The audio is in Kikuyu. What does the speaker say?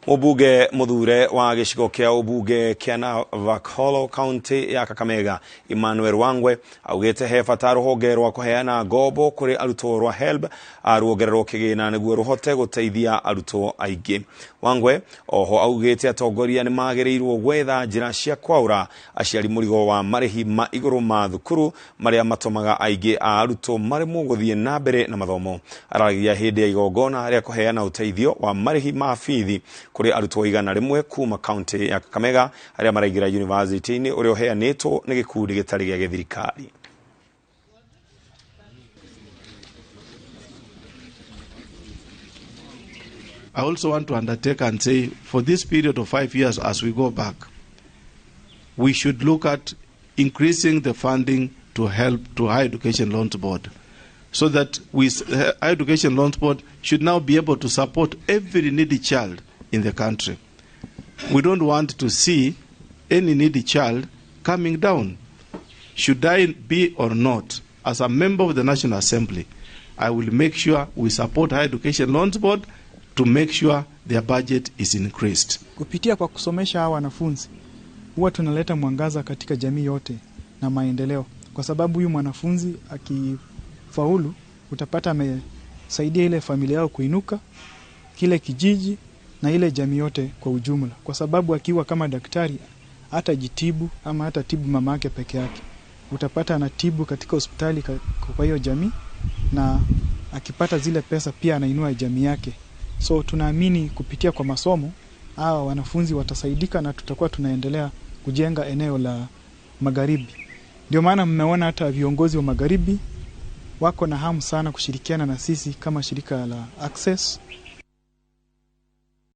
Mũmbunge mũthure wa gĩcigo kĩa ũmbunge kĩa Navakholo kaunti ya Kakamega Emmanuel Wangwe augĩte he bata rũhonge rwa kũheana ngombo kũrĩ arutwo rwa HELB ruongererwo kĩgĩna nĩguo rũhote gũteithia arutwo aingĩ. Wangwe oho augĩte atongoria nĩ magĩrĩirwo gwetha njĩra cia kwaũra aciari mũrigo wa marĩhi ma igũrũ ma thukuru marĩa matũmaga aingĩ a arutwo maremwo gũthiĩ na mbere na mathomo. Araragia hĩndĩ ya igongona rĩa kũheana ũteithio wa marĩhi ma bithi kũrĩ arutwo 100 kuma kaunti ya Kakamega arĩa maraingĩra yunivasĩtĩ-inĩ ũrĩa ũheanĩtwo nĩ gĩkundi gĩtarĩ gĩa gĩthirikari. I also want to undertake and say, for this period of 5 years as we go back, we should look at increasing the funding to help to Higher Education Loans Board, so that Higher Education Loans Board should now be able to support every needy child in the country. We don't want to see any needy child coming down. Should I be or not, as a member of the National Assembly, I will make sure we support Higher Education Loans Board to make sure their budget is increased. Kupitia kwa kusomesha hawa wanafunzi huwa tunaleta mwangaza katika jamii yote na maendeleo, kwa sababu huyu mwanafunzi akifaulu utapata amesaidia ile familia yao kuinuka, kile kijiji na ile jamii yote kwa ujumla, kwa sababu akiwa kama daktari hatajitibu ama hatatibu mama yake peke yake, utapata anatibu katika hospitali kwa hiyo jamii, na akipata zile pesa pia anainua jamii yake. So tunaamini kupitia kwa masomo hawa wanafunzi watasaidika na tutakuwa tunaendelea kujenga eneo la magharibi. Ndio maana mmeona hata viongozi wa magharibi wako na hamu sana kushirikiana na sisi kama shirika la Access